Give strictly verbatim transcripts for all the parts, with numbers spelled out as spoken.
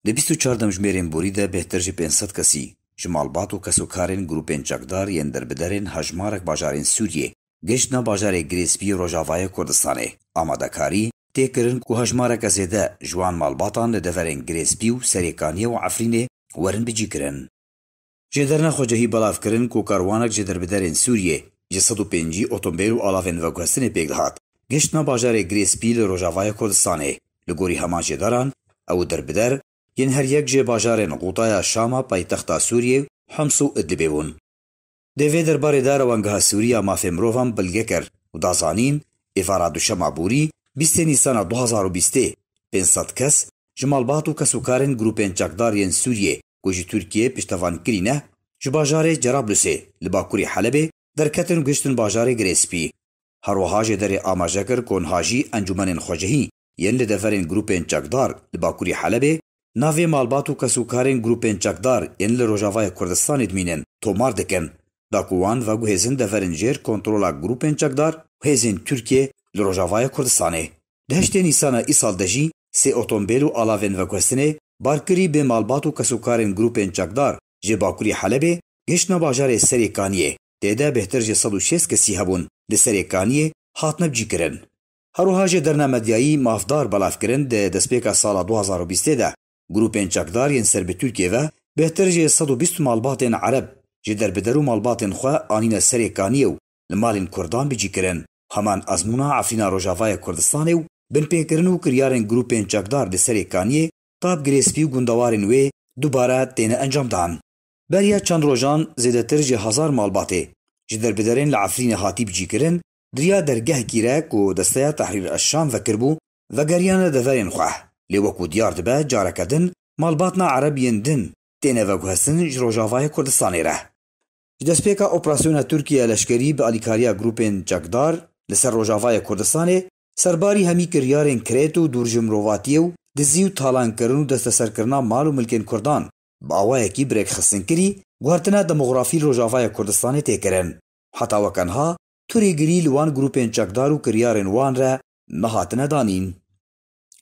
Di bîst û çar demjimêrên borî de bêhtir ji pênc sed kesî ji malbat û kesokarên grûpên çekdar yên derbiderên hejmarek bajarên Sûriyê, gişt nav bajarê Girê Spî yê Rojavayê Kurdistanê, amadekarî tê kirin ku hejmareke zêde ji wan malbatan li deverên Girê Spî û Serê Kaniyê û Efrînê werin bicîkirin. Jêderina xwecihî belav kirin ku karwanek ji derbiderên Sûriyê ji sed û pêncî otomobîl û alavên veguhestinê pêk dihat. Gişt nav bajarê Girê Spî li Rojavayê Kurdistanê. Li gorî heman jêderan, ew derbider yên her yek ji bajarên Qutaya Şama, paytexta Sûriyê, Homs û Idlibê bûn. Di vê derbarê de Rewangeha Sûrî ya Mafê Mirovan bilge kir û da zanîn, êvara duşema borî, bîstê Nîsana du hazar û bîstê, pênc sed kes ji malbat û kesûkarên grûpên çekdar yên Sûriyê ku ji Tirkiyê piştevan kirîne, ji bajarê Cerablusê li bakurê Helebê derketin û gihiştin bajarê Girê Spî. Her wiha jêderê amaje kir ku niha jî encûmenên xwecihî yên li deverên grûpên çekdar li bakurê Helebê navê malbat û kesûkarên grûpên çekdar yên li Rojavayê Kurdistanê dimînin tomar dikin, da ku wan veguhêzin deverên jêr kontrola grûpên çekdar û hêzên Tirkiyê li Rojavayê Kurdistanê. Di heştê Nîsana îsal de jî sê otomobîl û alavên veguhestinê barkirî bê malbat û kesûkarên grûpên çekdar ji bakurê Helebê gihiştine bajarê Serê Kaniyê. Tê de bêhtir ji sed û şêst kesî hebûn li Serê Kaniyê hatine bicîkirin. Her wiha jêderina medyayî mafdar belav kirin, di destpêka sala du hazar û bîstê de grûpên çekdar yên ser bi Tirkiyê ve bêhtir ji sed û bîst malbatên Ereb ji derbider û malbatên xwe anîne Serê Kaniyê û li malên Kurdan bicî kirin. Heman ezmûna Efrîna Rojavayê Kurdistanê û binpêkirin û kiryarên grûpên çekdar li Serê Kaniyê, Tab Girê Spî û gundewarên wê dubare têne encamdan. Beriya çend rojan zêdetir ji hezar malbatê ji derbiderên li Efrînê hatî bicîkirin, di riya dergehekî re ku Desteya Tehrîr Eşşam vekiribû, vegeriyane deverên xwe. Lê wekû diyar dibe, careke din malbatna Ereb yên din têne veguhestin ji Rojavayê Kurdistanê re. Ji destpêka operasyona Tirkiye leşkerî bi alîkariya grûpên çekdar li ser Rojavayê Kurdistanê, serbarî hemî kiryarên kirêt û dûr ji mirovatiyê û dizî û talankirin û desteserkirina mal û milkên Kurdan bi awayekî bi rêkxistinkirî, guhertina demografî li Rojavayê Kurdistanê tê kirin. Heta weke niha tu rêgirî li wan grûpên çekdar û kiryarên wan re nehatine danîn.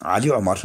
Elî Omer.